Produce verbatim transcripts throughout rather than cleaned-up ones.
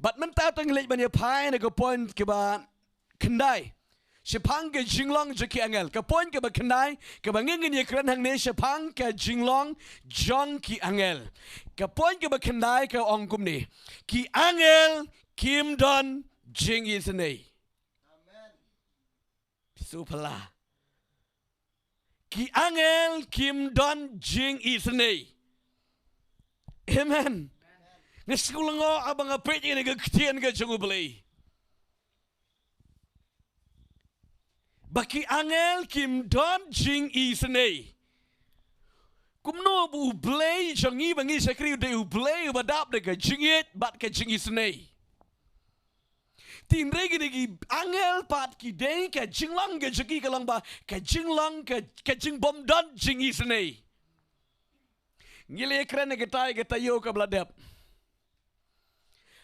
Bad mynta to ngi leit ban ïa phai na ka point kaba khyndai. Shaphang ka jinglong jong ki angel. Ka point kaba khyndai, kaba ngi ngin ïa kren hangne shaphang ka jinglong jong ki angel. Ka point kaba khyndai ka ong kumne. Ki angel kim don jingisynei. Sngewphylla. Ki angel kim don jingisynei. Amen. Nga sngewlyngngoh haba nga peit ïa kane ka ktien ka jong U Blei. Ba ki angel kim don jingisynei. Kumno ba U Blei jong ngi ba ngi shakri u dei U Blei uba dap da ka jingïeit bad ka jingisynei. Hynrei kine ki angel pat ki dei ka jinglong ka jong ki ka long ba ka jinglong ka, ka jingbym don jingisynei. Ngi la ïa kren ïa kata ïa ka taïew kaba la dep.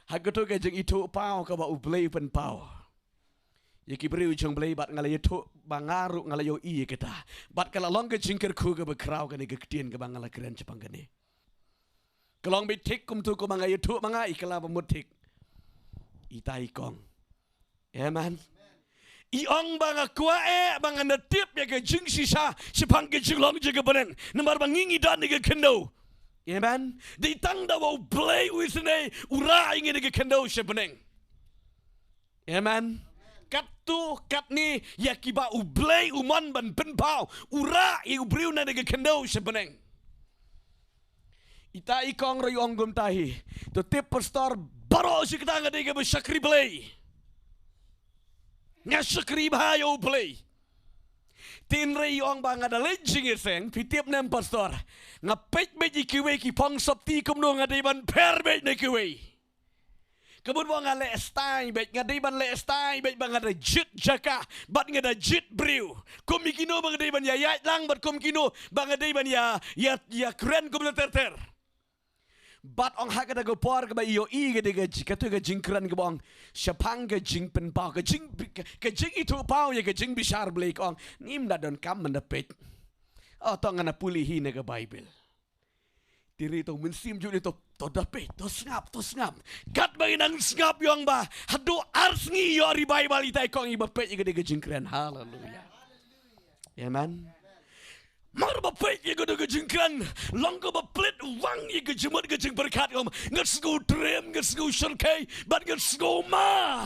Ha kato ka jingithuhpaw kaba U Blei u pynpaw ïa ki briew jong U Blei bad nga la ïathuh ba nga ruh nga la ïohi ïa kata. Bad ka la long ka jingkyrkhu kaba khraw kane ka ktien kaba nga la kren shaphang kane. Ka long beit thik kumto kumba nga ïathuh ma nga, i kylla ba mut thik. Ita i kong. Amen. I ong ba nga kwah eh ba ngan da tip ïa ka jingshisha shaphang ka jinglong jong ka bneng. Namar ba ngi ngi don ïa ka khyndew. Amen. Dei tang da ba U Blei u isynei u rah ïa ngi ïa ka khyndew sha bneng. Amen. Katto katne ïa kiba U Blei u mon ban pynpaw, u rah ïa u briew na ïa ka khyndew sha bneng. Ita i kong ruh i ong kumta hi. To tip pastor, baroh shi katta nga dei kaba shakri Blei. Nga shakri bha ïa U Blei. Hynrei i ong ba nga da leit jingïaseng, phi tip ne em pastor. Nga peit beit ïa kiwei ki phong sopti kumno nga dei ban pher beit na kiwei. Ka mut ba nga leh stai beit, nga dei ban leh stai beit ba nga da jied jaka bad nga da jied briew. Kum ïa kino ba nga dei ban ïa ïaid lang bad kum kino ba nga dei ban ïa, ïa, ïa kren kumta ter ter. Bad ong ha kata ka por kaba i ïohi ka dei ka ji-, kato ka jingkren kaba ong shaphang ka jingpynpaw, ka jing, ka, ka jingithuhpaw ïa ka jingbishar Blei, ka ong ngim da donkam ban da peit. Oh, to ngan da pule hi na ka Baibl. Te re to mynsiem jong ngi to, to da peit, to sngap, to sngap. Katba ngi nang sngap i ong ba haduh ar sngi ïoh revival, ita i kong, iba peit ïa ka dei ka jingkren. Haleluia. Amen. Mar ba peit ïa ka dei ka jingkren, long kaba plit wang ïa ka jingmut ka jingpyrkhat, ka ong nga sngew triem, nga sngew shyrkhei bad nga sngew ma.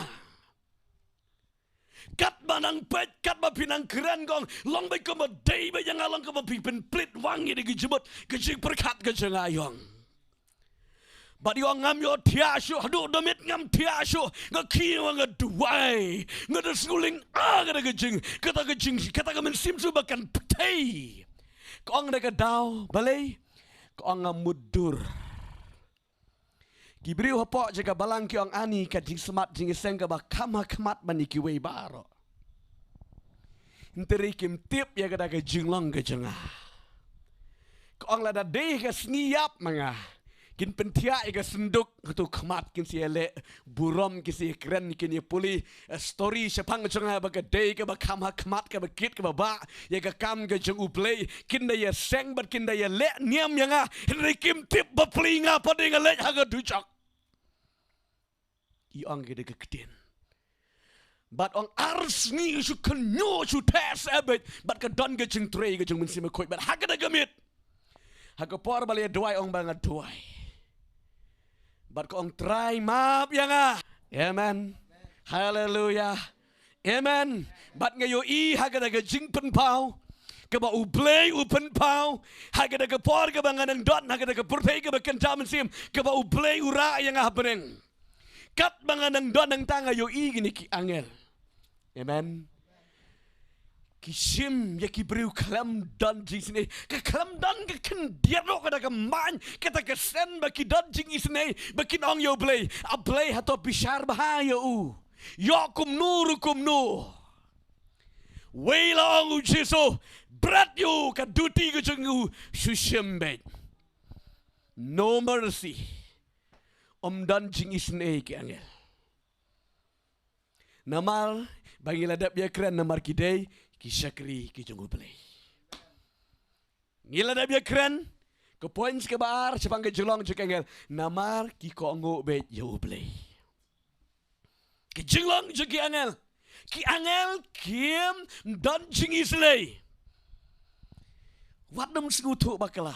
Katba nang peit, katba phi nang kren, ka ong long beit kumba dei beit ïa nga, long kumba phi pynplit wang ïa ka jingmut ka jingpyrkhat ka jong nga, i ong. Bad i ong ngam ïohthiah shuh, haduh da miet ngam thiah shuh, nga khie, nga duwai, nga da sngew lyngngoh, kata ka jing, kata ka jing, kata ka mynsiem shuh ba kan pyrthei. Ka ong da ka daw, balei? Ka ong nga mutdur. Ki briew hapoh jaka balang ki ong ani ka jingsmat jingïaseng kaba kham ha khmat ban ïa kiwei baroh. Hynrei kim tip ïa kata ka jinglong ka jong nga. Ka ong lada dei ka sngi ïap ma nga, kin pynthiah ïa ka synduk hato khmat, kin sa ïaleh burom, kin sa ïakren, kin ïapule story shaphang jong nga ba ka dei kaba kham ha khmat, kaba kit kaba bah ïa ka kam ka jong U Blei. Kin da ïaseng bad kin da ïaleh niam ïa nga, hynrei kim tip ba plie nga pat dei nga leit ha ka dujok. I ong ki da ka ktien. Bad ong ar sngi shu khynñiuh shu theh seh beit bad ka don ka jingtrei ka jong u Mynsiem Bakhuid bad ha kata ka miet, ha ka por ba la ïa duwai, ong ba nga duwai. Bad ka ong Trai map ïa nga. Amen. Haleluia. Amen. Bad nga ïohi ha kata ka jingpynpaw kaba U Blei u pynpaw ha kata ka por kaba nga nang don ha kata ka pyrthei kaba kynja mynsiem kaba U Blei u rah ïa nga ha bneng. Katba nga nang don nangta nga ïohi kine ki angel. Amen. Ki shim ïa ki briew khlem don jingisynei. Ka khlem don ka khyndiat ruh kata ka main, kata ka sen ba ki don jingisynei, ba kin ong ïa U Blei, A Blei, hato bishar bha ïa u? Ïoh kumno ruh kumno. Wei la ong u Jisu, bret ïa u, ka duty ka jong u shu shim beit. No mercy. Ym don jingisynei ki angel. Namar ba ngi la dep ïakren namar ki dei ki shakri ki jong U Blei. Ngi la dep ïakren, ka point kaba ar shaphang ka jinglong jong ki angel, namar ki kohnguh beit ïa U Blei. Jinglong jong ki angel. Ki angel kim don jingisynei. Wat nym sngewthuh bakla.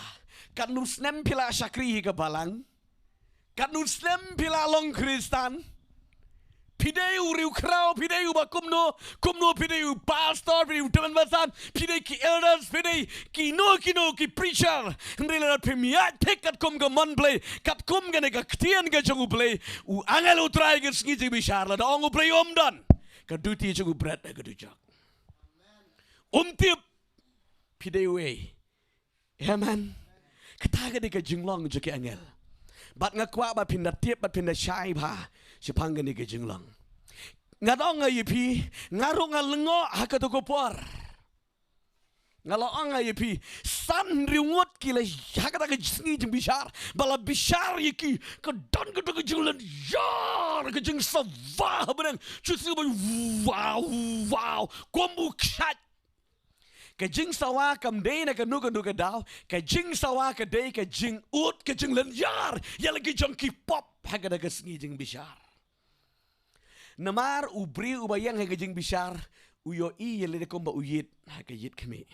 Katno snem phi la shakri hi ka balang. Katno snem phi la long Khristan. Phi dei u riewkhraw, phi dei uba kumno, kumno, phi dei u pastor, phi dei u tymmen basan, phi dei ki elders, phi dei kino kino ki preacher. Hynrei lada phim ïaid thik katkum ka mon Blei, katkum kane ka ktien ka jong u Blei, u angel u Trai ka sngi jingbishar, lada ong u Blei um don, ka duty jong u bret ha ka dujok. Um tip phi dei uei. Amen. Kata ka dei ka jinglong jong ki angel. Bad nga kwah ba phin da tip, bad phin da shai bha shaphang kane ka jinglong. Nga da ong ïa phi, nga ruh nga lyngngoh ha kato ka por. Nga la ong ïa phi, san hynriew ngut ki la ha kata ka sngi jingbishar, ba la bishar ïa ki, ka don kata ka jinglynñiar, ka jingsawa ha bneng, shu sngewbha, wow, wow, kum u kshaid. Ka jingsawa kam dei na kano kano ka daw, ka jingsawa ka dei ka jingud, ka jinglynñiar ïa la ki jong ki pop ha kata ka sngi jingbishar. Namar u briew uba ïeng ha ka jingbishar, u ïohi ïa lade kumba u ïit ha ka ïit khmih.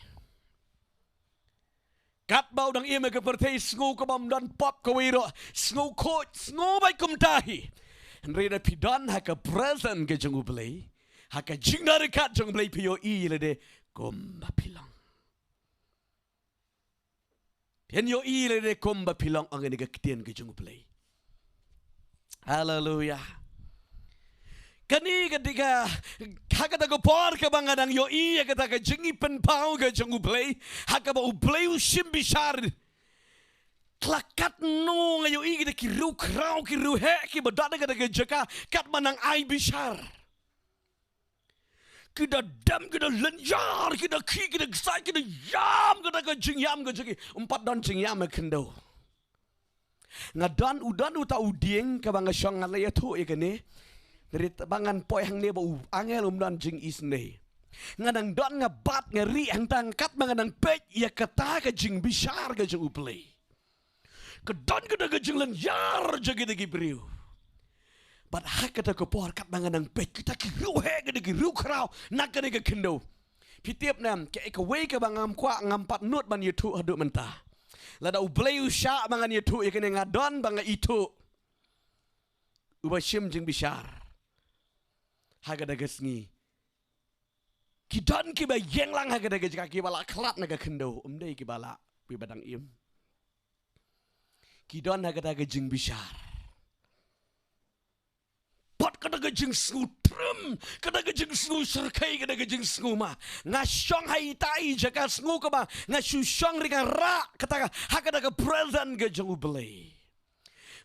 Katba u dang im ha ka pyrthei, sngew ka bym don pop kawei ruh, sngew khuid, sngew beit kumta hi. Hynrei lada phi don ha ka presence ka jong u Blei, ha ka jingdon ryngkat jong u Blei, phi ïohi ïa lade kumba phi long. Phin ïohi ïa lade kumba phi long, ong ïa kane ka ktien ka jong u Blei. Haleluia. Kane ka dei ka, ha kata ka por kaba nga dang ïohi ïa kata ka jingïapynpaw ka jong u Blei, ha kaba u Blei u shim bishar. Tla katno nga ïohi kita ki riewkhraw, ki riewheh kiba don ha kata ka jaka, katba nang ai bishar. Ki da dem, ki da lynñiar, ki da khih, ki da kshaid, ki da ïam, kata ka jingïam ka jong ki. Ym pat don jingïam ha khyndew. Nga don, u don uta u dieng kaba nga shong, nga la ïathuh ïa kane. Hynrei ba ngan poi hangne ba u angel um don jingisynei. Nga dang don, nga bat, nga rieh hangta, katba nga dang peit ïa kata ka jingbishar ka jong u Blei. Ka don kata ka jinglynñiar jong kita ki briew. Bad ha kata ka por katba nga dang peit, kita ki riewheh, kita ki riewkhraw na kane ka khyndew. Phi tip ne em, kaei kawei kaba ngam kwah, ngam pat nud ban ïathuh haduh mynta. Lada u Blei u shah ba ngan ïathuh ïa kane, nga don ba nga ithuh. Uba shim jingbishar ha kata ka sngi. Ki don kiba ïeng lang ha kata ka jaka, kiba la khlad na ka khyndew, ym dei kiba la, kiba dang im. Ki don ha kata ka jingbishar. Pat kata ka jingsngew trem, kata ka jingsngew shyrkhei, kata ka jingsngew ma. Nga shong ha ita i jaka, sngew kaba nga shu shong, hynrei nga rah kata ka, ha kata ka presence ka jong u Blei.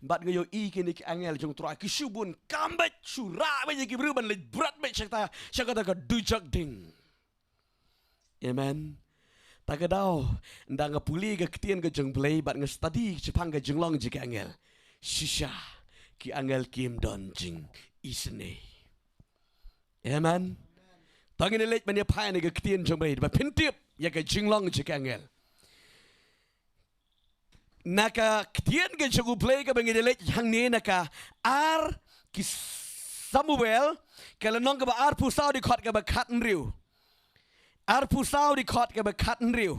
Bad nga ïohi kine ki angel jong u Trai ki shu bun kam beit, shu rah beit ïa ki briew ban leit bret beit sha kata, sha kata ka dujok ding. Amen. Ta ka daw, ynda nga pule ka ktien ka jong u Blei bad nga study shaphang ka jinglong jong ki angel, shisha ki angel kim don jingisynei. Amen. To ngin ïa leit ban ïa phai na ka ktien jong u Blei ba phin tip ïa ka jinglong jong ki angel. Na ka ktien ka jong u Blei kaba ngi ïa leit hangne, na ka ar ki Samuel, ka lynnong kaba arphew saw, dkhot kaba khathynriew. Arphew saw, dkhot kaba khathynriew.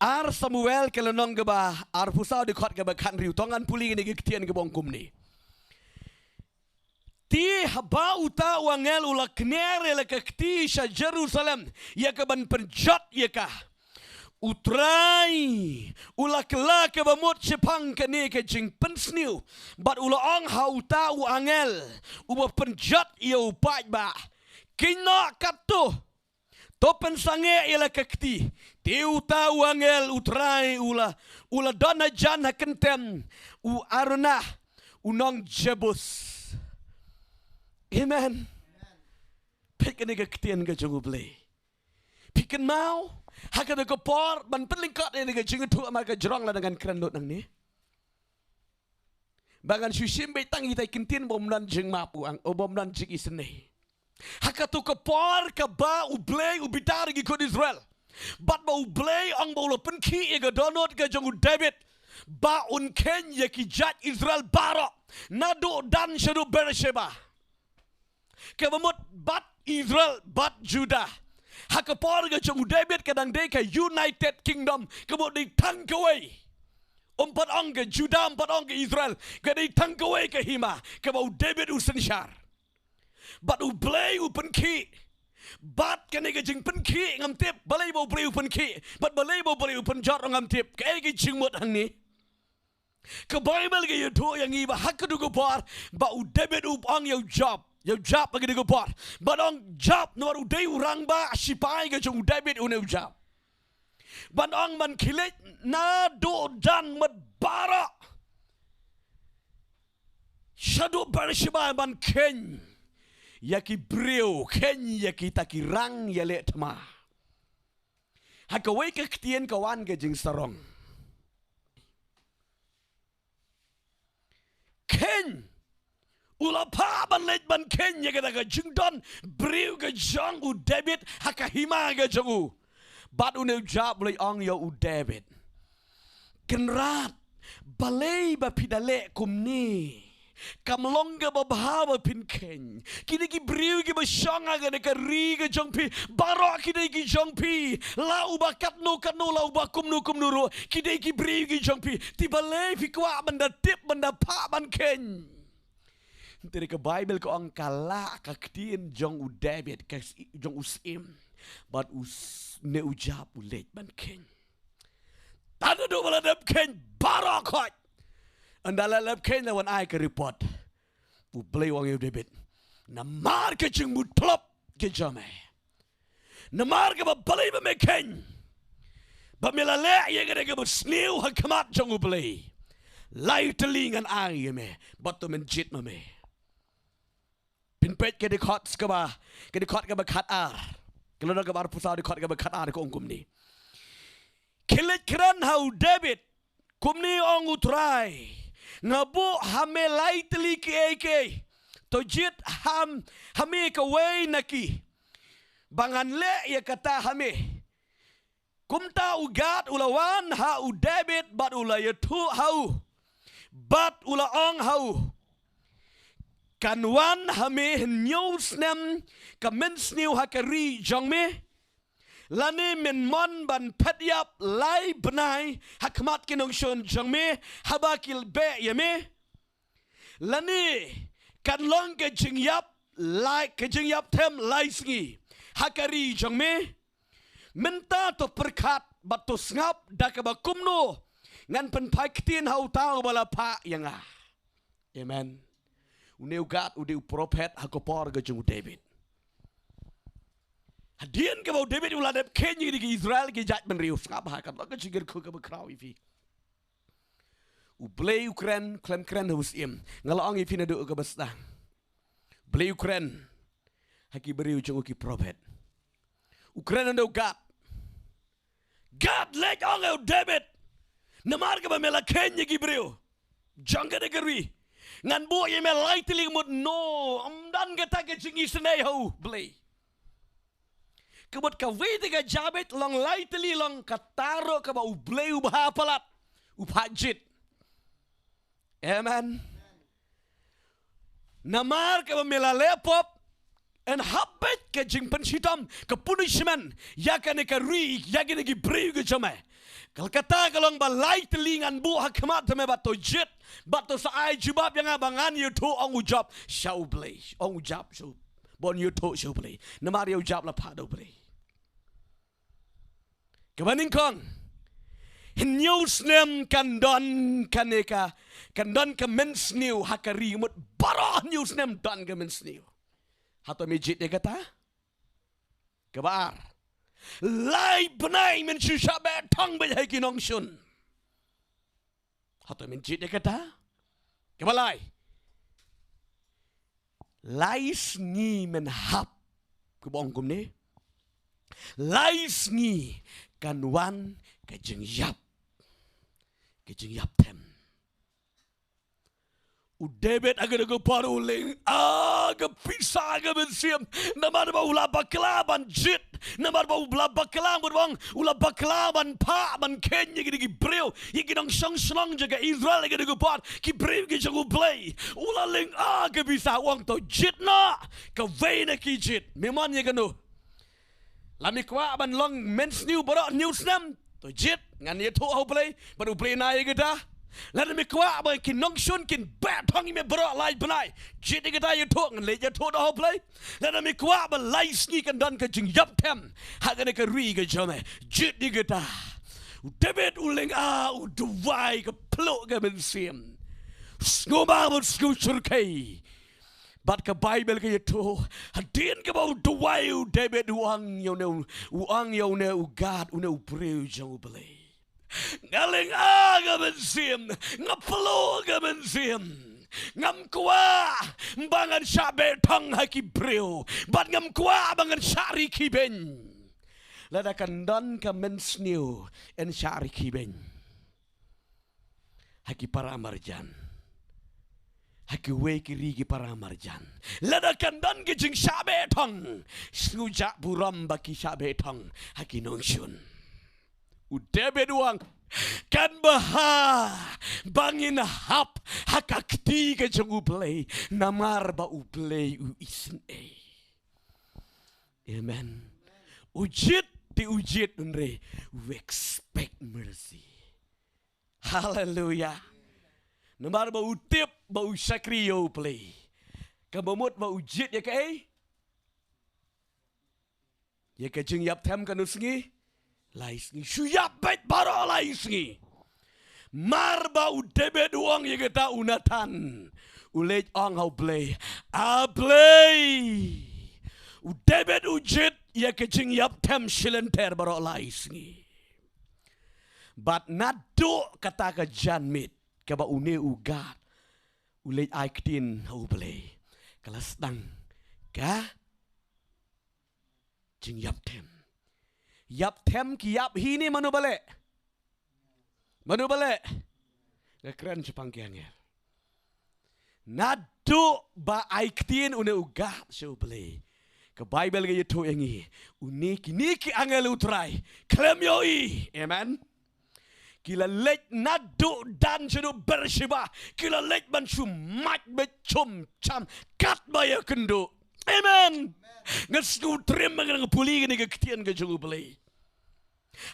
Ar Samuel, ka lynnong kaba arphew saw, dkhot kaba khathynriew. To ngan pule ïa kane ka ktien kaba ong kumne. Te haba uta u angel u la kner ïa la ka kti sha Jerusalem, ïa kaban pynjot ïa ka, u Trai u la kylla kaba mut shaphang kane ka jingpynsniew, bad u la ong ha uta u angel uba pynjot ïa u paidbah, kynnoh katto. To pynsangeh ïa la ka kti. Te uta u angel u Trai u la, u la don hajan ha kyntem u Araunah u nong Jebus. Amen. Peit kane ka ktien ka jong u Blei. Phi kynmaw, ha kane ka por ban pynlyngkot ïa kane ka jingïathuh, namar ka jrong lada ngan kren lut nangne. Ba ngan shu shim beit tang ïa kita ki ktien ba ym don jingmap, u ang, ba ym don jingisynei. Ha kato ka por kaba u Blei u bitar ïa ki khun Israel, bad ba u Blei ong ba u la pynkhih ïa ka dohnud ka jong u David, ba un kheiñ ïa ki jait Israel baroh, naduh Dan shaduh Beersheba. Kaba mut bad Israel bad Judah, ha ka por ka jong u David ka dang dei ka United Kingdom, kaba dei tang kawei. Um pat ong ka Judah, um pat ong ka Israel, ka dei tang kawei ka hima kaba u David u synshar. Bad u Blei u pynkhih. Bad kane ka jingpynkhih ngam tip balei ba u Blei u pynkhih, bad balei ba u Blei u pynjot ngam tip. Kaei ka jingmut hangne? Ka Baibl ka ïathuh ïa ngi ba ha kato ka por ba u David u ong ïa u Joab, ïa u Joab ha kato ka por, ba ong Joab, namar u dei u rangbah shipai ka jong u David, une u Joab. Ban ong ban khie leit naduh Dan mut baroh shaduh Beersheba ban kheiñ ïa ki briew, kheiñ ïa kita ki rang ïaleh thma. Ha kawei ka ktien ka wan ka jingsarong. Kheiñ. U la phah ban leit ban kheiñ ïa kata ka jingdon briew ka jong u David ha ka hima ka jong u. Bad une u Joab u la ong ïa u David, Kynrad, balei ba phi da leh kumne? Kam long kaba bha ba phin kheiñ. Kine ki briew kiba shong ha kane ka ri ka jong phi, baroh ki dei ki jong phi. La uba katno katno, la uba kumno kumno ruh, ki dei ki briew ki jong phi. Te balei phi kwah ban da tip, ban da phah ban kheiñ? Te ka Baibl ka ong ka lah ka ktien jong u David, ka s-, jong u syiem, bad u s-, une u Joab u leit ban kheiñ. Tad haduh ba la dep kheiñ baroh khoit. Ynda la dep kheiñ la wan ai ka report. U Blei u ong ïa u David, namar ka jingmut tlop ka jong me, namar kaba balei ba me kheiñ, ba me la leh ïa kane kaba sniew ha khmat jong u Blei, lai tylli ngan ai ïa me, bad to men jied ma me. Phin peit ka dkhot kaba, ka dkhot kaba khatar. Ka lynnong kaba arphew saw, dkhot kaba khatar, ka ong kumne: Khie leit kren ha u David, kumne ong u Trai, nga buh ha me lai tylli kiei kiei. To jied ha, ha me kawei na ki, ba ngan leh ïa kata ha me. Kumta u Gad u la wan ha u David bad u la ïathuh ha u, bad u la ong ha u, kan wan ha me hynñiew snem ka mynsniew ha ka ri jong me, lane men mon ban phet ïap lai bnai ha khmat ki nongshun jong me haba ki beh ïa me, lane kan long ka jingïap lai, ka jingïap them lai sngi ha ka ri jong me. Mynta to pyrkhat bad to sngap da kaba kumno ngan pynphai ktien ha uta uba la phah ïa nga. Amen. Une u Gad u dei u prophet ha ka por ka jong u David. Hadien kaba u David u la dep kheiñ ïa ki Israel ki jaitbynriew, sngap ha kata ka jingkyrkhu kaba khraw ïa phi. U Blei u kren, khlem kren ha u syiem. Nga la ong ïa phi naduh kaba sdang. Blei u kren ha ki briew jong u, ki prophet. U kren na u Gad. Gad, leit ong ïa u David, namar kaba me la kheiñ ïa ki briew jong kane ka ri, ngan buh ïa me lai tylli. Mut no, ym don kata ka jingisynei ha u Blei. Ka mut kawei te ka jabeit long lai tylli, long kata ruh kaba u Blei u bha palat, u phah jied. Amen. Namar kaba me la leh pop, yn hap beit ka jingpynshitom, ka punishment ïa kane ka ri, ïa kine ki briew ki jong me. Ka la kata ka long ba lai tylli ngan buh ha khmat jong me bad to jied, bad to sa ai jubab ïa nga ba ngan ïathuh, ong u Joab sha u Blei, ong u Joab sha u, ba un ïathuh sha u Blei. Namar ïa u Joab la phah da u Blei. Kaba nyngkong, hynñiew snem kan don kane ka, kan don ka mynsniew ha ka ri, mut baroh hynñiew snem don ka mynsniew. Hato me jied ïa kata? Kaba ar, lai bnai men shu shah beh thong beit ha ki nongshun. Hato men jied ïa kata? Kaba lai, lai sngi men hap. Kaba ong kumne, lai sngi kan wan ka jingïap, ka jingïap them. U David ha kane ka por u ling, ah, ka pisa ka mynsiem. Namar ba u la bakla ban jied. Namar ba u la bakla, mut bang, u la bakla ban phah, ban kheiñ ïa kine ki briew, ïa ki nongshong shnong jong ka Israel ha kane ka por, ki briew ki jong U Blei. U la ling, ah, ka pisa, u ong to jied noh. Kawei na ki jied. Me mon ïa kano? Lada me kwah ban long mynsniew baroh hynñiew snem, to jied, ngan ïathuh ha U Blei, bad U Blei un ai ïa kata. Lada me kwah ba ki nongshun kin beh thong ïa me baroh lai bnai, jied ïa kata, ïathuh, ngan leit ïathuh noh ha U Blei. Lada me kwah ba lai sngi kan don ka jingïap them ha kane ka ri ka jong me, jied ïa kata. U David u ling, ah, u duwai ka pluh ka mynsiem. Sngewbha bad sngewshyrkhei. Bad ka Baibl ka ïathuh, hadien kaba u duwai u David u ong ïa une, u ong ïa une u Gad, une u briew jong U Blei. Nga ling, ah, ka mynsiem, nga pluh ka mynsiem. Ngam kwah ba ngan shah beh thong ha ki briew. Bad ngam kwah ba ngan shah ri khibeiñ. Lada kan don ka mynsniew, yn shah ri khibeiñ ha ki para marjan, ha kiwei ki ri ki para marjan. Lada kan don ki jingshah beh thong, sngewjah burom ba ki shah beh thong ha ki nongshun. U David u ong, kan bha ba ngin hap ha ka kti ka jong U Blei, namar ba U Blei u isynei. Amen. U jied, te u jied, hynrei u expect mercy. Haleluya. Namar ba u tip ba u shakri ïa U Blei. Kaba mut ba u jied ïa kaei? Ïa ka jingïap them katno sngi? Lai sngi. Shu ïap beit baroh lai sngi. Mar ba u David u ong ïa kata, u Nathan u leit ong ha U Blei, A Blei, u David u jied ïa ka jingïap them shi lynter baroh lai sngi. Bad naduh kata ka janmiet kaba une u Gad u leit ai ktien ha U Blei, ka la sdang ka jingïap them. Ïap them ki ïap hi ne mano ba leh? Mano ba leh? Nga kren shaphang ki angel. Naduh ba ai ktien une u Gad sha U Blei, ka Baibl ka ïathuh ïa ngi, une, kine ki angel U Trai khlem ïohi. Amen. Ki la leit naduh Dan shaduh Beersheba. Ki la leit ban shu mait beit chum cham katba ïakynduh. Amen. Nga sngewtriem ba nga dang pule kane ka ktien ka jong U Blei.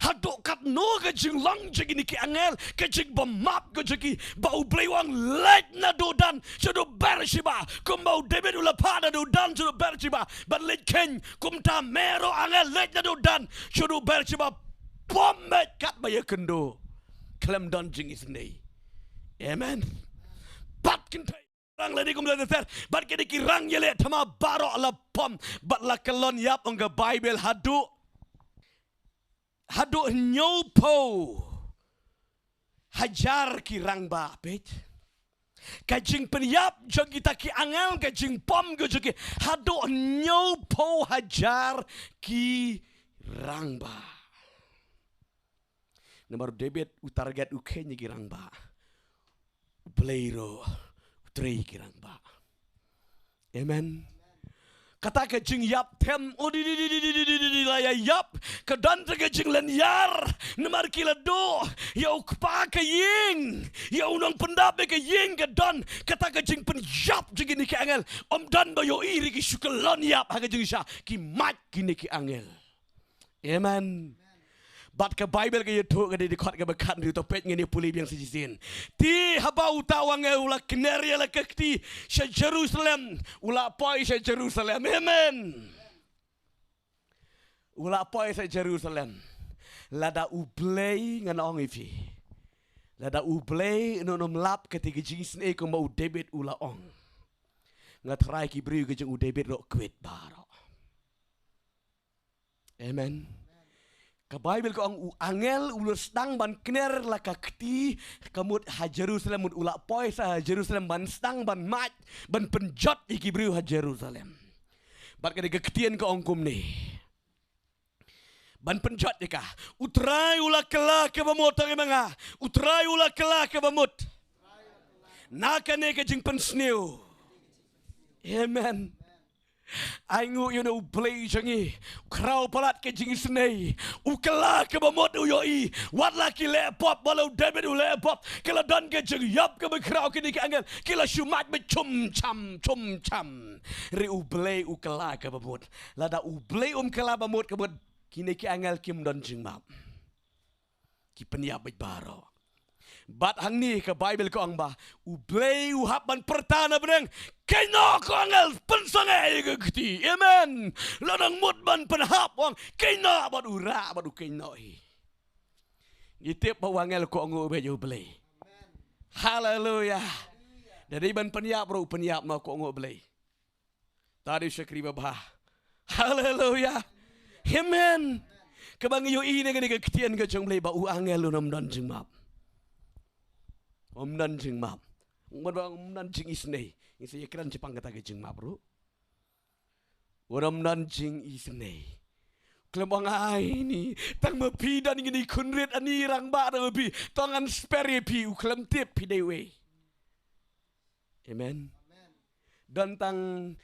Haduh katno ka jinglong jong kine ki angel, ka jingbymap ka jong ki, ba U Blei u ong leit naduh Dan shaduh Beersheba. Kumba u David u la phah naduh Dan shaduh Beersheba ban leit kheiñ, kumta me ruh angel leit naduh Dan shaduh Beersheba, pom beit katba ïakynduh. Khlem don jingisynei. Amen. Bad kynthei rang lane kumta ter ter. Bad kine ki rang ïaleh thma baroh la pom bad la kyllon ïap, ong ka Baibl, haduh, haduh hynñiewphew hajar ki rangbah, peit. Ka jingpynïap jong kita ki angel, ka jingpom ka jong ki, haduh hynñiewphew hajar ki rangbah. Namar u David u target, u kheiñ ïa ki rangbah. U Blei ruh u trei ïa ki rangbah. Amen. Kata ka jingïap them, u di di di la ïa ïap, ka don te ka jinglynñiar. Namar ki la duh ïa u kpa ka ïing, ïa u nongpyndap ïa ka ïing, ka don kata ka jingpynïap jong kine ki angel. Ym don ba ïohi ruh, ki shu kyllon ïap ha ka jingshisha, ki mait kine ki angel. Amen. Bad ka Baibl ka ïathuh, ka dei dkhot kaba khathynriew, to peit, ngin ïa pule biang sa shisien. Te haba uta u angel u la kner ïa la ka kti sha Jerusalem, u la poi sha Jerusalem. Amen. U la poi sha Jerusalem. Lada U Blei, ngan ong ïa phi, lada U Blei un ym lap kata ka jingisynei kumba u David u la ong, nga tharai ki briew ka jong u David ruh kwit baroh. Amen. Ka Baibl ka ong u angel u la sdang ban kner la ka kti, ka mut ha Jerusalem, mut u la poi sha Jerusalem ban sdang ban mait, ban pynjot ïa ki briew ha Jerusalem. Bad ka dei ka ktien ka ong kumne, ban pynjot ïa ka. U Trai u la kylla kaba mut, tang ïa ma nga. U Trai u la kylla kaba mut. Na kane ka jingpynsniew. Amen. Ai nguh ïa une U Blei jong ngi. U khraw palat ka jingisynei. U kylla kaba mut u ïohi. Wat la ki leh pop, wat la u David u leh pop, ki la don ka jingïap kaba khraw kine ki angel. Ki la shu mad ba chum cham, chum cham. Hynrei U Blei u kylla kaba mut. Lada U Blei um kylla ba mut ka mut, kine ki angel kim don jingmap. Ki pynïap beit baroh. Bad hangne ka Baibl ka ong ba U Blei u hap ban pyrta na bneng, "Kynnoh, ko angel, pynsangeh ïa ka kti." Amen. La dang mut ban pynhap, u ong, "Kynnoh," bad u rah bad u kynnoh hi. Ngi tip ba u angel u kohnguh beit ïa U Blei. Haleluya. Da dei ban pynïap ruh u pynïap noh, u kohnguh Blei. Ta dei u shakri babha. Haleluya. Amen. Kaba ngi ïohi na kane ka ktien ka jong U Blei ba u angel un ym don jingmap. Um don jingmap. Um don, um don jingisynei. Ngi sa ïakren shaphang kata ka jingmap ruh. Un ym don jingisynei. Khlem ong, "Ai ni, tang ma phi don kine ki khun rit, ani rangbah, tang ma phi, to ngan spare ïa phi." U khlem tip phi dei uei. Amen. Don tang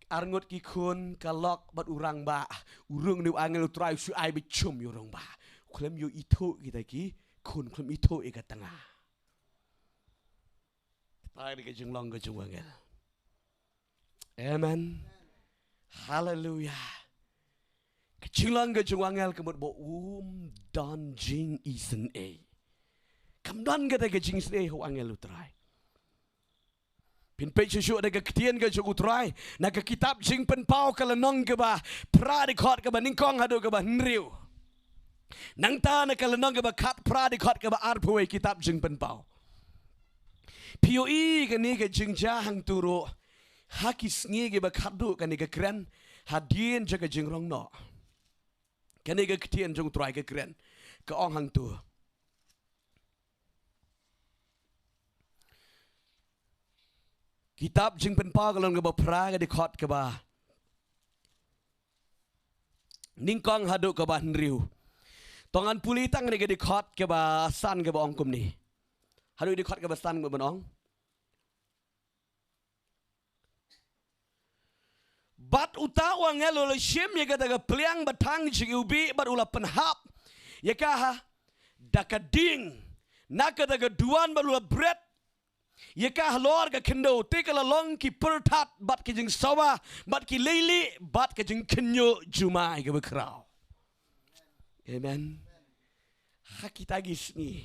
arngut ki khun, ka lok bad u rangbah. U rung ne u angel U Trai u shu ai ba chum ïa u rangbah. U khlem ïoh ithuh kita ki khun, u khlem ithuh ïa ka tnga. Kata ka dei ka jinglong ka jong u angel. Amen. Haleluya. Ka jinglong ka jong u angel ka mut ba um don jingisynei. Kam don kata ka jingisynei ha u angel U Trai. Phin peit shuh shuh da ka ktien ka jong U Trai na ka kitab Jingpynpaw ka lynnong kaba phra, dkhot kaba nyngkong haduh kaba hynriew. Nangta na ka lynnong kaba khatphra, dkhot kaba arphew wei, kitab Jingpynpaw. Phi ïohi kane ka jingjia hangto ruh ha ki sngi kiba khatduh kane ka kren hadien jong ka jingrong noh. Kane ka ktien jong U Trai ka kren, ka ong hangto. Kitab Jingpynpaw ka lynnong kaba phra, ka dkhot kaba nyngkong haduh kaba hynriew. To ngan pule tang kane ka dkhot kaba san kaba ong kumne. Haduh dkhot kaba san kaba ong. Bad uta u angel u la shim ïa kata ka pliang ba thang jingïewbih bad u la pynhap ïa ka ha da ka ding na kata ka duwan bad u la bret ïa ka halor ka khyndew, te ka la long ki pyrthat bad ki jingsawa bad ki leilieh bad ka jingkhynñiuh jumai kaba khraw. Amen. Ha kita ki sngi,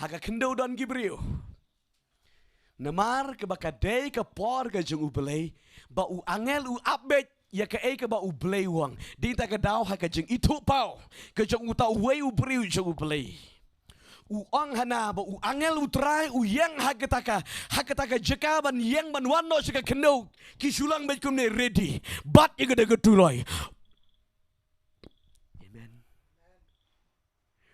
ha ka khyndew don ki briew. Namar kaba ka dei ka por ka jong U Blei ba u angel u ap beit ïa kaei kaba U Blei u ong. Dei ta ka daw ha ka jingithuhpaw ka jong uta uwei u briew jong U Blei. U ong hana ba u angel U Trai u ïeng ha kata ka, ha kata ka jaka ban ïeng ban wan noh sha ka khyndew, ki shu long beit kumne ready. Bat ïa kata ka turoi. Amen.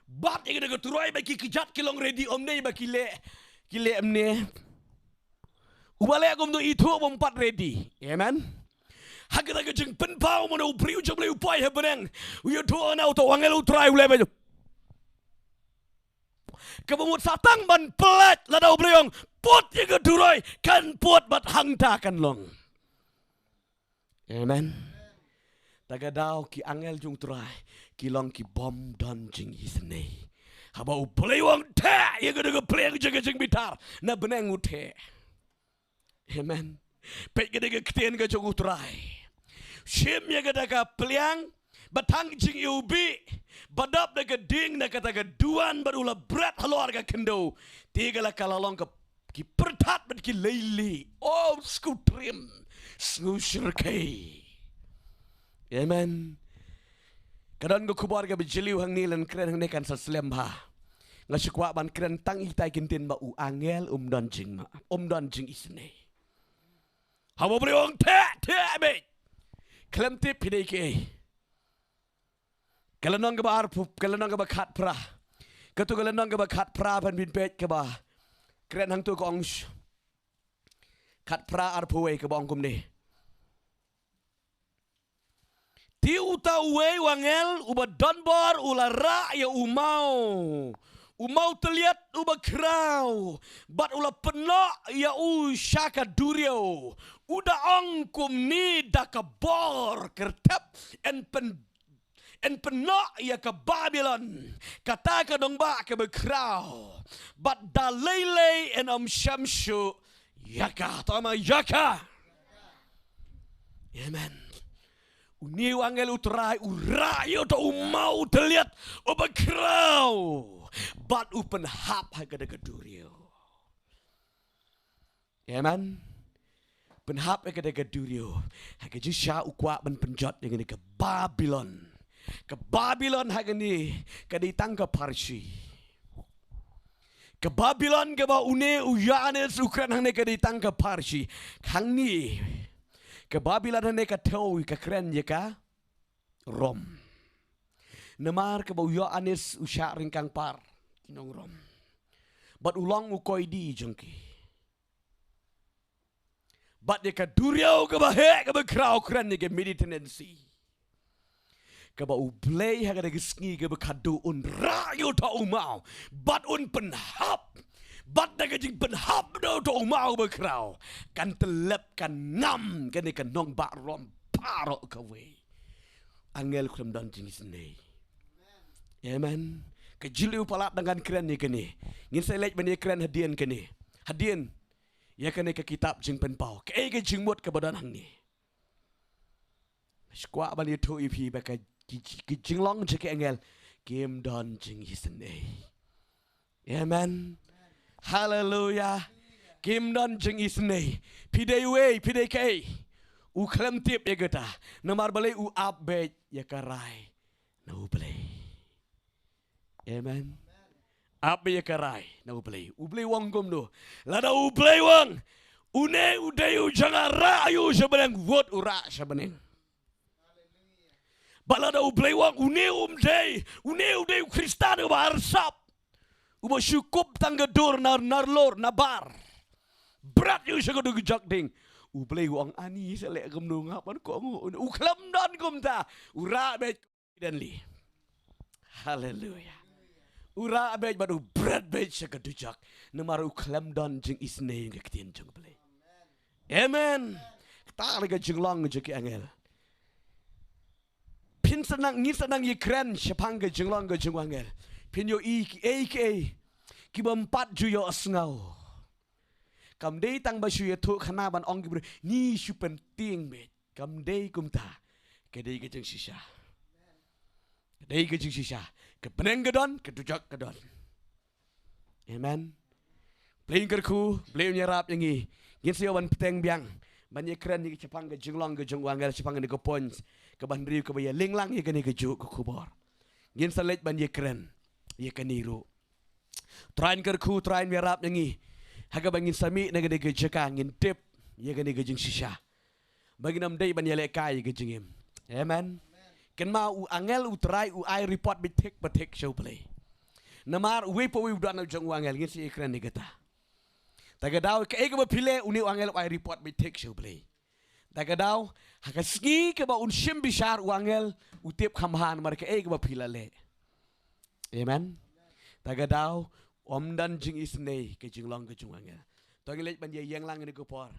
Bat ïa kata ka turoi ba ki kjat ki long ready, ym dei ba ki leh, ki leh ymne. Uba leh kumto ithuh bym pat ready. Amen. Ha kata ka jingpynpaw mano u briew jong U Blei u poi ha bneng, u ïathuh na uta u angel U Trai u leh ba kaba mut sa tang ban pynlait, lada U Blei u ong put ïa ka turoi, kan put bad hangta kan long. Amen. Ta ka daw ki angel jong U Trai ki long ki bym don jingisynei. Haba U Blei u ong theh ïa kata ka pliang jong ka jingbitar, na bneng u theh. Amen. Peit kata ka ktien ka jong U Trai. Shim ïa kata ka pliang ba thang jingïewbih, ba dap da ka ding na kata ka duwan bad u la bret halor ka khyndew. Te ka la, ka la long ka ki pyrthat bad ki leilieh. Oh, sngewtriem, sngewshyrkhei. Amen. Ka don ka khubor kaba jylliew hangne, lada kren hangne kan sa slem bha. Nga shu kwah ban kren tang ita ki ktien ba u angel um don jingma, um don jingisynei. Haba U Blei u ong theh, theh beit. Khlem tip phi dei kiei. Ka lynnong kaba arphew, ka lynnong kaba khatphra. Kato ka lynnong kaba khatphra, phin peit kaba kren hangto ka ong sh-, khatphra arphew wei, kaba ong kumne. Te uta uwei u angel uba don bor u la rah ïa u maw u mawtylliat uba khraw, bad u la pynnoh ïa u sha ka duriaw. U da ong kumne da ka bor kyrthep, yn pyn, yn pynnoh ïa ka Babilon, kata ka nongbah kaba khraw, bad da lei lei yn ym shym shuh ïa ka. To ma ïa ka. Amen. Une u angel U Trai u rah ïa uta u mawtylliat uba khraw, bad u pynhap ha kata ka duriaw. Amen. Pynhap ha kata ka duriaw. Ha ka jingshisha u kwah ban pynjot ïa kane ka Babilon. Ka Babilon ha kane ka dei tang ka pharshi. Ka Babilon kaba une u Ïoannis u kren hangne ka dei tang ka pharshi. Hangne ka Babilon hangne ka thew ka kren ïa ka Rom. Namar kaba u Ïoannis u shah ryngkang par ki nong Rom, bad u long u koidi jong ki. Bad ïa ka duriaw kaba heh kaba khraw kren ïa ka Mediterranean Sea, kaba U Blei ha kata ka sngi kaba khadduh un rah ïa uta u maw, bad un pynhap. Bad da ka jingpynhap da uta u maw ba khraw, kan tyllep, kan ngam kane ka nongbah Rom baroh kawei. Angel khlem don jingisynei. Amen. Ka jingïaroh palat dang kan kren ïa kane. Ngin sa leit ban ïa kren hadien kane. Hadien ïa kane ka kitab Jingpynpaw, kaei ka jingmut kaba don hangne? Shu kwah ban ïathuh ïa phi ba ka ki, ki jinglong jong ki angel kim don jingisynei. Amen. Haleluya. Kim don jingisynei. Phi dei uei, phi dei kaei? U khlem tip ïa kata. Namar balei? U ap beit ïa ka rai na U Blei. Amen. Ap beit ïa ka rai na U Blei. U Blei u ong kumno? Lada U Blei u ong, une u dei u jong nga, rah ïa u sha bneng, wat u rah sha bneng. Bad lada U Blei u ong, une um dei, une u dei u Khristan uba arsap, uba shu kup tang ka dur na, na lor, na bar, bret ïa u sha ka dujok ding, U Blei u ong, ani sa leh kumno nga ban kohnguh? U khlem don kumta. U rah beit. Haleluya. U rah beit bad u bret beit sha ka dujok. Namar u khlem don jingisynei ïa ka ktien jong U Blei. Amen. Kata ka jinglong jong ki angel. Phin sa nang, ngin sa nang ïa kren shaphang ka jinglong ka jong u angel. Phin ïohi kiei kiei kiba ym pat ju ïohsngew. Kam dei tang ba shu ïathuh khana ban ong ki briew, ngi shu pyntieng beit. Kam dei kumta. Ka dei ka jingshisha. Ka dei ka jingshisha. Ka bneng ka don, ka dujok ka don. Amen. Blei un kyrkhu, Blei un ïarap ïa ngi. Ngin sa ïoh ban bteng biang ban ïa kren ïa ki shaphang ka jinglong ka jong u angel shaphang kane ka point kaba hynriew kaba ïa lehlang ïa kane ka juh ka khubor. Ngin sa leit ban ïa kren ïa kane ruh. Trai un kyrkhu, Trai un ïarap ïa ngi. Ha kaba ngin sa mih na kane ka jaka ngin tip ïa kane ka jingshisha. Ba ngin ym dei ban ïalehkai ïa ka jingim. Amen. Kynmaw u angel U Trai u ai report beit thik ba thik sha U Blei. Namar uwei pa uwei u don u jong u angel, ngin sa ïa kren ïa kata. Ta ka daw kaei kaba phi leh une u angel u ai report beit thik sha U Blei. Ta ka daw ha ka sngi kaba un shim bishar u angel u tip kham bha namar kaei kaba phi la leh. Amen. Ta ka daw ym don jingisynei ka jinglong ka jong u angel. To ngin leit ban ïa ïeng lang ïa kane ka por.